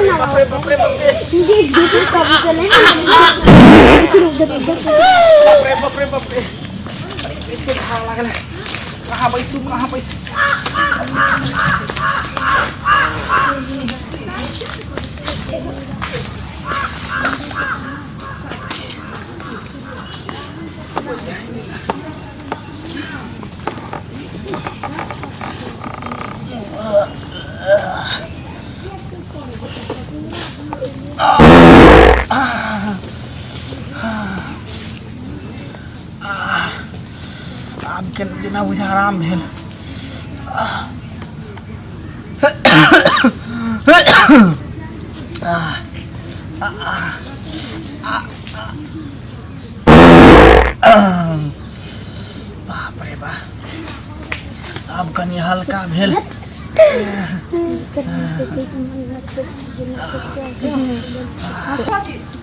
बाप रे बाप रे बाप रे बाप रे बाप रे बाप रे। अरे कैसे भाग लागल है। कहाँ बैसू कहाँ बैसू? आब के जेना बुझा आराम भेल। बाप रे बाप, आब कनि हल्का भेल।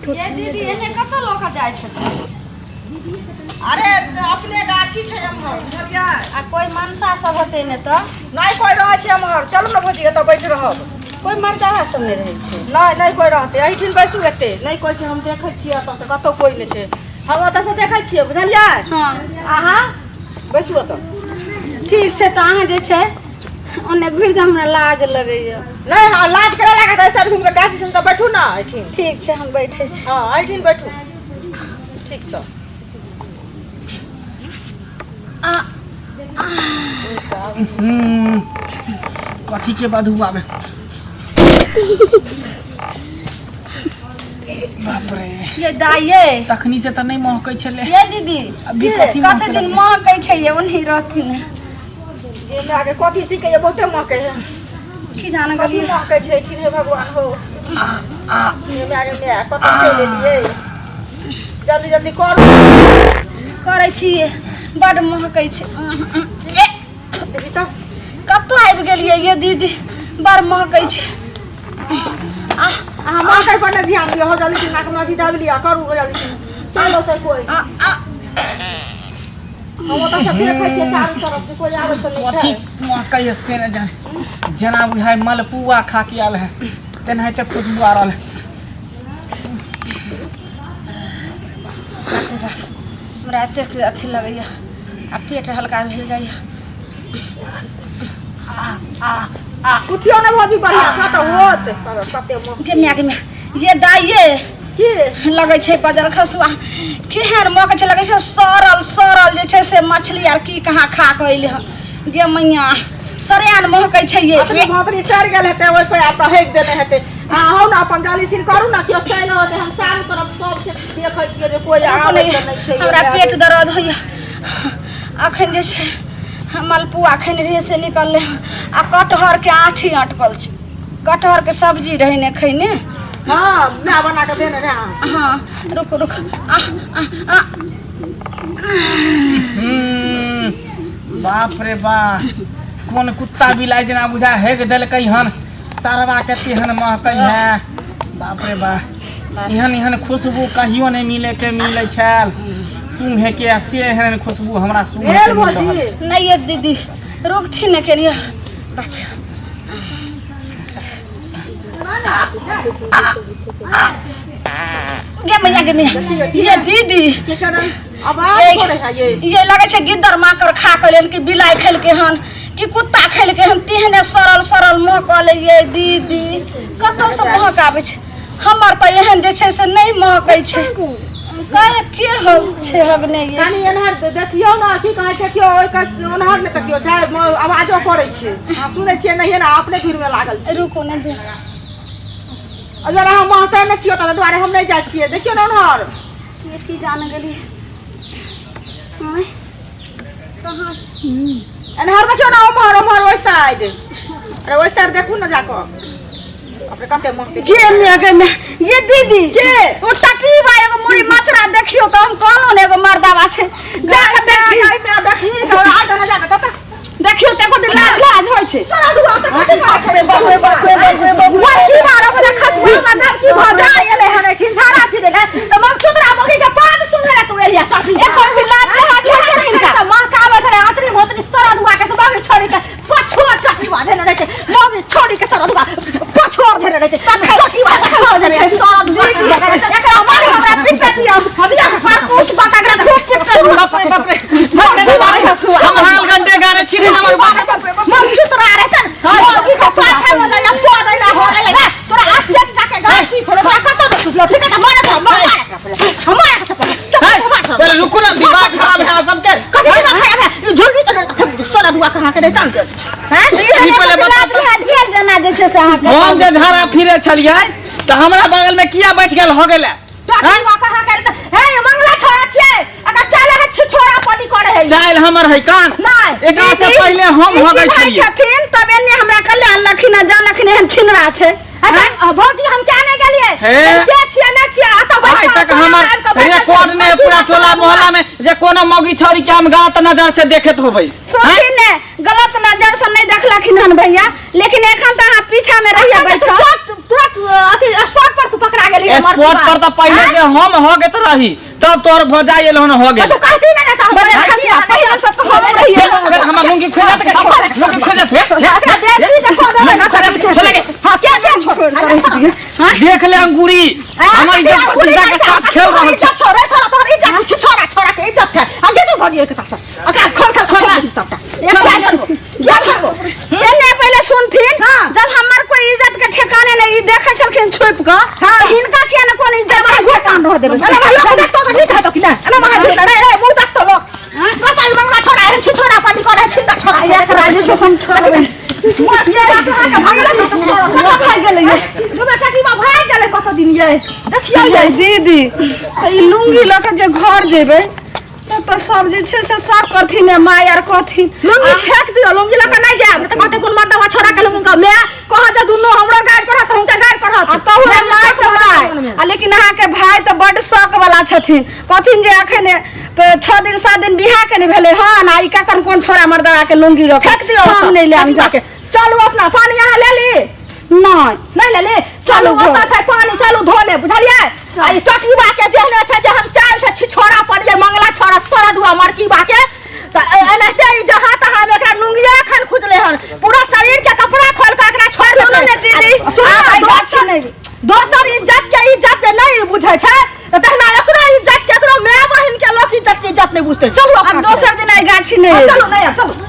ये दीदी, एने कतऽ लऽ कऽ जाइ छथिन? अरे अपने गाछी छै एम्हर, बुझलियै? आ कोइ मनसा सब हेतै ने तऽ? नहि कोइ रहै छै एम्हर। चलू ने भौजी, एतऽ बैठ रहब। कोइ मर्दाहा सब नहि रहै छै? नहि नहि, कोइ रहतै? एहिठिन बैसू, एते नहि कोइ छै। हम देखै छियै एतऽ से, कतौ कोइ नहि छै। हम ओतऽ से देखै छियै, बुझलियै? हँ। अहाँ बैसू ओतऽ। ठीक छै, तऽ अहाँ जे छै ओन्ने घुरि जाउ, हमरा लाज लगैया। नहि, हँ, लाज करे लागत ऐसा घुमि कऽ गाछी सन तऽ बैठू ने एहिठिन। ठीक छै, हम बैठै छी। हँ, एहिठिन बैठू। ठीक छै। कथी के बदबू आबे? बाप रे। ये दाइ ये। तखनी से तऽ नहि महकै छलै। ये दीदी। अभी कथी कते महकै दिन लगलै? महकै छै ये, ओन्ही रहथिन। जे मायके कथी सीखैए, बहुते महकै है। की जाने कथी गेलियै। महकै छै एहिठिन? हे भगवान हो, हे मायके माय, कतऽ चलि एलियै? जल्दी जल्दी करू। करै छियै, बड महकै छै। देखी तऽ। कतऽ आबि गेलियै ये दीदी? बड़ महकै छै। अहाँ महकै पर नहि ध्यान दियौ। हो, जल्दी से नाकमे अथी दाबि लिअ, करू जल्दी से। चलि औतै कोइ। आ आ हम ओतऽ से देखै छियै चारू तरफ जे कोइ आबै तऽ नहि कथी छै। महकै है से नहि जाने। जेना बुझाइ मलपुआ खा के आयल है, तेनाहिते खुशबू आ रहल है। हमरा एतेक अथी लगैया आ पेट हल्का भेल जाइया। कुथियो ने भौजी बढ़िआँ से तऽ होत कते महक। गे माय गे माय, ये दाइ ये। की? लगै छै बजर खसुआ केहन महकै छै। लगै छै सड़ल सड़ल जे छै से मछली आर की कहाँ खा कऽ एलै हन। गे मैया, सरियान महकै छै ये। अतनी भौतरी सड़ि गेल हेतै, ओहि पर आब तऽ हेक देने हेतै। अहाँ हौ ने, अपन जल्दी सिन करू ने, केओ चलि औतै। हम चारू तरफ सबके देखै छियै जे कोइ आबै तऽ नहि छै। हमरा पेट दर्द होइया। अखन जे छै मलपुआ खैने रहियै से निकललै हँ। आ कटहरके आँठी अटकल छै, कटहरके सब्जी रहै ने खैने। हँ, माय बना कऽ देने रहै अहाँ। हँ, रुक रुक, आ आ आ बाप रे बा, कोन कुत्ता बिलाइ जेना बुझा हेक देलकै हन सरवा के, तेहन महकै है। बाप रे बा, एहन एहन खुशबू कहियो नहि मिले के मिलै छल सूंघे के, आ से एहन खुशबू हमरा सूंघे भेल के मिल रहल। भौजी? नहि ये दीदी, रुकथिन ने कनिया। बाप रे। गे मैया गे मैया, ये दीदी। के कारण आवाज करे है ये? ये लगै छै गिद्दर माकड़ खा के लेन कि बिलाइ खेलकै हन कि कुत्ता खेलकै हन, तेहने सड़ल सड़ल महकल। ये दीदी, कतऽसँ महक आबै छै? हमर तऽ एहन जे छै से नहि महकै छै। कहे के हो छै हगने ये? कनि एन्हर देखियौ ने, की कहै छै, केओ ओहि कस ओन्हर नहि तऽ केओ छै। आवाजो करै छै, अहाँ सुनै छियै नहिये ने, अपने भीड़मे लागल छी। रुकू ने दे। अगर अहाँ महकै नहि छियै तहि दुआरे हम नहि जाइ छियै। देखियौ ने ओन्हर। ये की जान गेली? आँय, कहाँ? एन्हर देखियौ ने, ओम्हर ओम्हर, ओहि साइड। अरे ओहि साइड देखू ने जाकऽ, अपने कते महकै छै। गे मे गे मे, ये दीदी। के? ओ टटीबा एगो मुड़ी मचरा देखियो तऽ हम कहलहुँ ने एगो मर्दाबा छै, जाके देखी। गाय में देखी तऽ आ जाना जाके तत देखियो तऽ एको दिन लाज लाज होइ छै। सारा दुआ तऽ कथी कहै छै? बाप रे बाप रे बाप रे बाप रे। की मारा बला खसुआ मदर की भऽ जा एलै हन एठिन झाड़ा फिरे ले तऽ मन चुतरा मौगी के पाग सुनै ले तू एलिया काफी। एको दिन लाज लाज होइ छै हिनका? मन काबै छलै अतनी भोतनी सारा दुआ के सुबह छोड़ी के पछोड़ टटी बाधे रहै छै, मौगी छोड़ी के सारा दुआ पछोड़ धेने रहै छै। एखन एखन जे छै सब दीदी एकरा मारि हमरा पिट दिअ परकुश पकड़ के खूब पिट दिअ। बाप रे बाप रे, बाप रे, हम हाल घंटे गाने छी रे हमर बाप। मन चुतरा रहे छन मौगी के पाछा में जाइया पड़ै ला हो गेलै ना तोरा हाथ लेट जाके गाछी छोड़े तोरा कतौ न सुतलो ठीक है मारे तो मारे मारे चप्पल हे, पहले रुकू ना, दिमाग खराब है सबके। कथी दिमाग खराब है? ई झुलबी तो सोना दुआ कहाँ के नहीं तन हैं? ई पहिले बता। लाज लिहाज भेल जेना जे छै से अहाँके हम जे झाड़ा फिरे छलियै तऽ हमरा बगल में किया बैठ गेल हो गेलै? टटी दुआ कहाँ के नहीं हे मंगला छोड़ा छियै अगर चले है छिछोड़ा पानी करे है। चाइल हमर है कान नहीं। एकरा से पहिले हम हो गई भाई छलियै। छथिन तब एने हमरा कल्याण लखिन आ जा लखिन एहन छिनरा छै। अरे भौजी हम क्या नहीं गेलियै हे। के छियै नहीं छियै आ तो आइ तक हमर रिकॉर्ड नहि पूरा टोला मोहल्ला में जे कोनो मौगी छौरी के हम गलत नजर से देखैत होबै। सोचथिन ने गलत नजर से नहीं देखलखिन हन भैया, लेकिन एखन तऽ अहाँ पीछा में रहिए बैठल। तुरंत अथी स्पॉट पर तू पकड़ा गेली। स्पॉट पर तऽ पहिले जे हम हो गेत रही तब तोहर भौजाई एल हन हो गेल। तू कहती ना ना बड़े खसिया पहिले से तऽ हम रहिए। फिर हमर लुंगी खोजत के लुंगी खोजत हे। एकरा बेटी देखो दे ना। छोड़े के। हां क्या क्या छोड़ देख ले अंगूरी, हमर इज्जत प्रतिष्ठा के साथ खेल रहल छै। इज्जत छोड़े छोड़ा तोहर इज्जत कुछ छोड़ा छोड़ा के इज्जत छै। आ जे तू भौजी एक पास ओकरा खोल खोल खोल सबटा एक छोड़बो क्या छोड़बो। एने पहिले सुनथिन, जब हमर कोई इज्जत के ठिकाने नहीं, ई देखै छलखिन छुपि कऽ, तऽ हिनका किया ने कोन इज्जत के ठिकान रह देबै? अरे लोग देखतो तो ठीक है तो कि ना अरे मगा रे रे मुंह देखतो लोग कतई मंगला छोड़ा है छोड़ा पानी करे छिंदा छोड़ा। एकरा जे छै से हम छोड़बै। ये अहाँ के भागल न तो कतऽ भागि गेलै ये? दुबे टकीमा भागि गेलै कत दिन ये देखियौ ये दीदी तऽ ई लुंगी लऽ के जे घर जेबै तऽ सब जे छै से सब करथिन माय आर कहथिन। लुंगी फेंक दियो, लुंगी लऽ के नहीं जायब तऽ कहते कोन मर्दवा छोड़ा के लुंगी मैं कह जे दुनू हमरो गाड़ पड़त हुनका गाड़ पड़त। आ तहु रे माय तऽ माय, आ लेकिन अहाँके भाय तऽ बड्ड शौक वाला छथिन, कहथिन जे अखन 6 दिन 7 दिन बियाह के नहि भेलै हन आ ई कखन कोन छोड़ा मर्दवा के लुंगी लऽ के फेंक दियो। हम नहि लेब जाके। चलू अपना पानी अहाँ ले ली। नहीं नहीं ले ली, चलू ओतऽ छै पानी, चलू धो ले बुझलियै। आ ई टकीबा के जेहने छै जे हम चाल से छिछोड़ा पड़ियै मंगला छोड़ा सरदुआ मरकीबा के तऽ एनाहिते ई जहाँ तहाँ हम एकरा लुंगिया एखन खुजलै हन पूरा शरीर के कपड़ा खोल के एकरा छोड़ सुनू देबै। ने दीदी, सुनू आब ने, एहि गाछी नहि। दोसर इज्जत के इज्जत जे नहि बुझै छै तऽ तहिना एकरो इज्जत के एकरो माय बहिन के लोक इज्जत के इज्जत नहि बुझतै। चलू आब अपना दोसर दिन एहि गाछी नहि चलू, नहि आब, चलू।